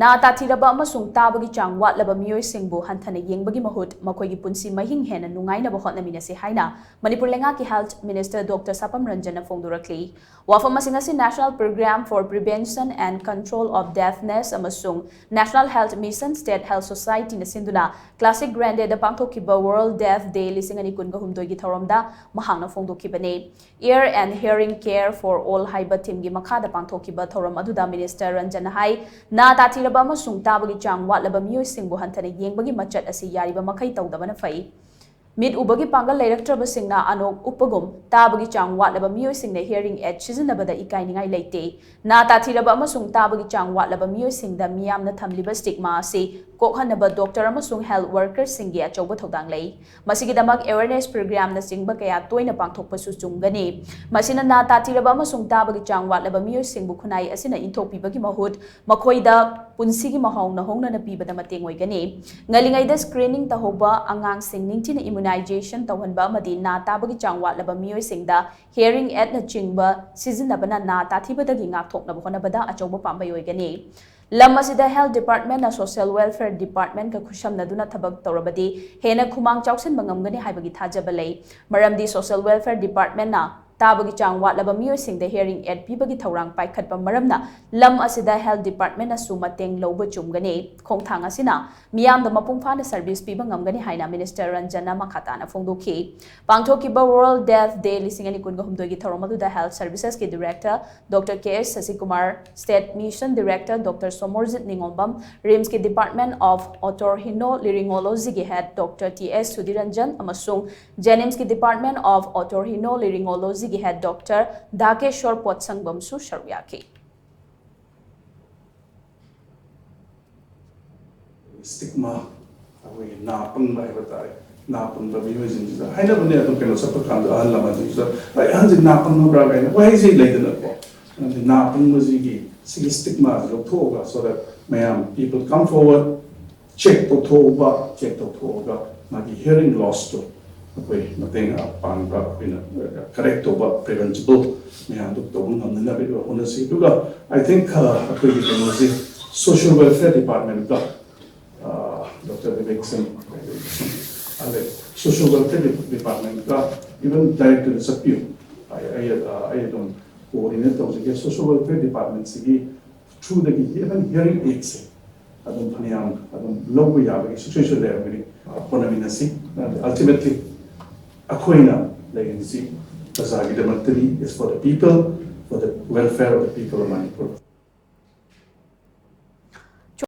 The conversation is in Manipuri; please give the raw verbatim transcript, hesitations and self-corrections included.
ꯅꯥ ꯇꯥꯊꯤꯔꯕ ꯑꯃꯁꯨꯡ ꯇꯥꯕꯒꯤ ꯆꯥꯡ ꯋꯥꯠꯂꯕ ꯃꯤꯑꯣꯏꯁꯤꯡꯕꯨ ꯍꯟꯊꯅ ꯌꯦꯡꯕꯒꯤ ꯃꯍꯨꯠ ꯃꯈꯣꯏꯒꯤ ꯄꯨꯟꯁꯤ ꯃꯍꯤꯡ ꯍꯦꯟꯅ ꯅꯨꯡꯉꯥꯏꯅꯕ ꯍꯣꯠꯅꯃꯤꯟꯅꯁꯤ ꯍꯥꯏꯅ ꯃꯅꯤꯄꯨꯔ ꯂꯩꯉꯥꯛꯀꯤ Health Minister Doctor ꯁꯥꯄꯝ ꯔꯟꯖꯟꯅ ꯐꯣꯡꯗꯣꯔꯛꯂꯤ꯫ ꯋꯥꯐꯝ ꯑꯁꯤꯡ ꯑꯁꯤ National Program for Prevention and Control of Deafness ꯑꯃꯁꯨꯡ National Health Mission State Health Societyꯅ ꯁꯤꯟꯗꯨꯅ Classic Grandeꯗ ꯄꯥꯡꯊꯣꯛꯈꯤꯕ World Deaf Day ꯂꯤꯁꯤꯡ ꯑꯅꯤ ꯀꯨꯟꯒ ꯍꯨꯝꯗꯣꯏꯒꯤ ꯊꯧꯔꯝꯗ ꯃꯍꯥꯛꯅ ꯐꯣꯡꯗꯣꯛꯈꯤꯕꯅꯤ꯫ Ear and Hearing Care for All ꯍꯥꯏꯕ themeꯒꯤ ꯃꯈꯥꯗ ꯄꯥꯡꯊꯣꯛꯈꯤꯕ ꯊꯧꯔꯝ ꯑꯗꯨꯗ Minister ꯔꯟꯖꯟꯅ ꯍꯥꯏ, ꯅꯥ ꯇꯥꯊꯤꯔꯕ ꯑꯃꯁꯨꯡ ꯇꯥꯕꯒꯤ ꯆꯥꯡ ꯋꯥꯠꯂꯕ ꯃꯤꯑꯣꯏꯁꯤꯡꯕꯨ ꯍꯟꯊꯅ ꯌꯦꯡꯕꯒꯤ ꯃꯆꯠ ꯑꯁꯤ ꯌꯥꯔꯤꯕ ꯃꯈꯩ ꯇꯧꯗꯕꯅ ꯐꯩ꯫ ꯃꯤꯠ ꯎꯕꯒꯤ ꯄꯥꯡꯒꯜ ꯂꯩꯔꯛꯇ꯭ꯔꯕꯁꯤꯡꯅ ꯑꯅꯣꯛ ꯎꯞꯄꯒꯨꯝ, ꯇꯥꯕꯒꯤ ꯆꯥꯡ ꯋꯥꯠꯂꯕ ꯃꯤꯑꯣꯏꯁꯤꯡꯅ hearing aid ꯁꯤꯖꯤꯟꯅꯕꯗ ꯏꯀꯥꯏꯅꯤꯡꯉꯥꯏ ꯂꯩꯇꯦ꯫ ꯅꯥ ꯇꯥꯊꯤꯔꯕ ꯑꯃꯁꯨꯡ ꯇꯥꯕꯒꯤ ꯆꯥꯡ ꯋꯥꯠꯂꯕ ꯃꯤꯑꯣꯏꯁꯤꯡꯗ ꯃꯤꯌꯥꯝꯅ ꯊꯝꯂꯤꯕ stigma ꯑꯁꯤ ꯀꯣꯛꯍꯟꯅꯕ doctor ꯑꯃꯁꯨꯡ health workerꯁꯤꯡꯒꯤ ꯑꯆꯧꯕ ꯊꯧꯗꯥꯡ ꯂꯩ꯫ ꯃꯁꯤꯒꯤꯗꯃꯛ awareness programꯅꯆꯤꯡꯕ ꯀꯌꯥ ꯇꯣꯏꯅ ꯄꯥꯡꯊꯣꯛꯄꯁꯨ ꯆꯨꯝꯒꯅꯤ꯫ ꯃꯁꯤꯅ ꯅꯥ ꯇꯥꯊꯤꯔꯕ ꯑꯃꯁꯨꯡ ꯇꯥꯕꯒꯤ ꯆꯥꯡ ꯋꯥꯠꯂꯕ ꯃꯤꯑꯣꯏꯁꯤꯡꯕꯨ ꯈꯨꯟꯅꯥꯏ ꯑꯁꯤꯅ ꯏꯟꯊꯣꯛꯄꯤꯕꯒꯤ ꯃꯍꯨꯠ ꯃꯈꯣꯏꯗ ꯄꯨꯟꯁꯤꯒꯤ ꯃꯍꯥꯎ ꯅꯧꯍꯧꯅꯅ ꯄꯤꯕꯗ ꯃꯇꯦꯡ ꯑꯣꯏꯒꯅꯤ꯫ ꯉꯜꯂꯤꯉꯩꯗ screening ꯇꯧꯍꯧꯕ, ꯑꯉꯥꯡꯁꯤꯡ ꯅꯤꯡꯊꯤꯅ immunization ꯇꯧꯍꯟꯕ ꯑꯃꯗꯤ ꯅꯥ ꯇꯥꯕꯒꯤ ꯆꯥꯡ ꯋꯥꯠꯂꯕ ꯃꯤꯑꯣꯏꯁꯤꯡꯗ hearing aidꯅꯆꯤꯡꯕ ꯁꯤꯖꯤꯟꯅꯕꯅ ꯅꯥ ꯇꯥꯊꯤꯕꯗꯒꯤ ꯉꯥꯛꯊꯣꯛꯅꯕ ꯍꯣꯠꯅꯕꯗ ꯑꯆꯧꯕ ꯄꯥꯝꯕꯩ ꯑꯣꯏꯒꯅꯤ꯫ ꯂꯝ ꯑꯁꯤꯗ Health Departmentꯅ Social Welfareꯒ ꯈꯨꯠꯁꯝꯅꯗꯨꯅ ꯊꯕꯛ ꯇꯧꯔꯕꯗꯤ ꯍꯦꯟꯅ ꯈꯨꯃꯥꯡ ꯆꯥꯎꯁꯤꯟꯕ ꯉꯝꯒꯅꯤ ꯍꯥꯏꯕꯒꯤ ꯊꯥꯖꯕ ꯂꯩ꯫ ꯃꯔꯝꯗꯤ Social Welfare Departmentꯅ ꯇꯥꯕꯒꯤ ꯆꯥꯡ ꯋꯥꯠꯂꯕ ꯃꯤꯑꯣꯏꯁꯤꯡꯗ hearing aid ꯄꯤꯕꯒꯤ ꯊꯧꯔꯥꯡ ꯄꯥꯏꯈꯠꯄ ꯃꯔꯝꯅ ꯂꯝ ꯑꯁꯤꯗ Health Departmentꯅꯁꯨ ꯃꯇꯦꯡ ꯂꯧꯕ ꯆꯨꯝꯒꯅꯤ꯫ ꯈꯣꯡꯊꯥꯡ ꯑꯁꯤꯅ ꯃꯤꯌꯥꯝꯗ ꯃꯄꯨꯡ ꯐꯥꯅ service ꯄꯤꯕ ꯉꯝꯒꯅꯤ ꯍꯥꯏꯅ Minister ꯔꯟꯖꯟꯅ ꯃꯈꯥ ꯇꯥꯅ ꯐꯣꯡꯗꯣꯛꯈꯤ꯫ ꯄꯥꯡꯊꯣꯛꯈꯤꯕ World Deaf Day ꯂꯤꯁꯤꯡ ꯑꯅꯤ ꯀꯨꯟꯒ ꯍꯨꯝꯗꯣꯏꯒꯤ ꯊꯧꯔꯝ ꯑꯗꯨꯗ Health Servicesꯀꯤ Director Doctor K S Sasikumar, State Mission Director Doctor Somorjit Ningobam, RIMSꯀꯤ Department of Otorhinolaryngologyꯒꯤ Head Doctor T S Sudhiranjan ꯑꯃꯁꯨꯡ JNIMSꯀꯤ Department of Otorhinolaryngologyꯒꯤ Head Doctor Dhakeshwar Potsanghamꯁꯨ ꯁꯔꯨꯛ ꯌꯥꯈꯤ꯫ Stigma, ꯑꯩꯈꯣꯏꯒꯤ ꯅꯥ ꯄꯪꯕ ꯍꯥꯏꯕ ꯇꯥꯔꯦ꯫ ꯅꯥ ꯄꯪꯕ ꯃꯤꯑꯣꯏꯁꯤꯡꯁꯤꯗ ꯍꯥꯏꯅꯕꯅꯦ ꯑꯗꯨꯝ, ꯀꯩꯅꯣ ꯆꯠꯄ ꯀꯥꯟꯗ ꯑꯍꯜ ꯂꯃꯟꯁꯤꯡꯁꯤꯗ, "ꯑꯩ ꯑꯍꯟꯁꯤ ꯅꯥ ꯄꯪꯉꯕ꯭ꯔꯥ?" ꯀꯥꯏꯅ ꯋꯥꯍꯩꯁꯤ ꯂꯩꯗꯅꯀꯣ꯫ ꯑꯗꯨꯗꯤ ꯅꯥ ꯄꯪꯕꯁꯤꯒꯤ, ꯁꯤꯒꯤ stigmaꯁꯤ ꯂꯧꯊꯣꯛꯑꯒ, so that ꯃꯌꯥꯝ, people come forward, check ꯇꯧꯊꯣꯛꯎꯕ, check ꯇꯧꯊꯣꯛꯑꯒ ꯃꯥꯒꯤ hearing lossꯇꯣ ꯑꯩꯈꯣꯏ ꯃꯇꯦꯡ ꯄꯥꯡꯕ, ꯑꯩꯈꯣꯏꯅ correct ꯇꯧꯕ, preventable ꯃꯌꯥꯝꯗꯣ ꯇꯧꯕ ꯉꯝꯅꯅꯕ ꯍꯣꯠꯅꯁꯤ꯫ ꯑꯗꯨꯒ I think, ꯑ, ꯑꯩꯈꯣꯏꯒꯤ ꯀꯩꯅꯣꯁꯤ, Social Welfare Department ꯀ ꯗꯣꯛꯇꯔ ꯕꯤꯕꯦꯛ ꯁꯤꯡ, ꯑꯗꯩ Social Welfare Department ꯀ even director ꯗ ꯆꯠꯄꯤꯌꯨ꯫ ꯑꯩ ꯑꯩ ꯑꯩ ꯑꯗꯨꯝ ꯀꯣꯑꯣꯔꯗꯤꯅꯦꯠ ꯇꯧꯖꯒꯦ꯫ Social Welfare Department ꯁꯤꯒꯤ ꯊ꯭ꯔꯨꯗꯒꯤ even hearing aid ꯁꯦ ꯑꯗꯨꯝ ꯐꯅꯌꯥꯝ ꯑꯗꯨꯝ ꯂꯧꯕ ꯌꯥꯕꯒꯤ ꯁꯤꯆꯨꯋꯦꯁꯟ ꯂꯩꯔꯝꯒꯅꯤ꯫ ꯍꯣꯠꯅꯃꯤꯟꯅꯁꯤ꯫ Ultimately ꯑꯩꯈꯣꯏꯅ ꯂꯩꯔꯤꯁꯤ ꯄ꯭ꯔꯖꯥꯒꯤꯗꯃꯛꯇꯅꯤ, is for the people, for the welfare of the people of Manipur꯫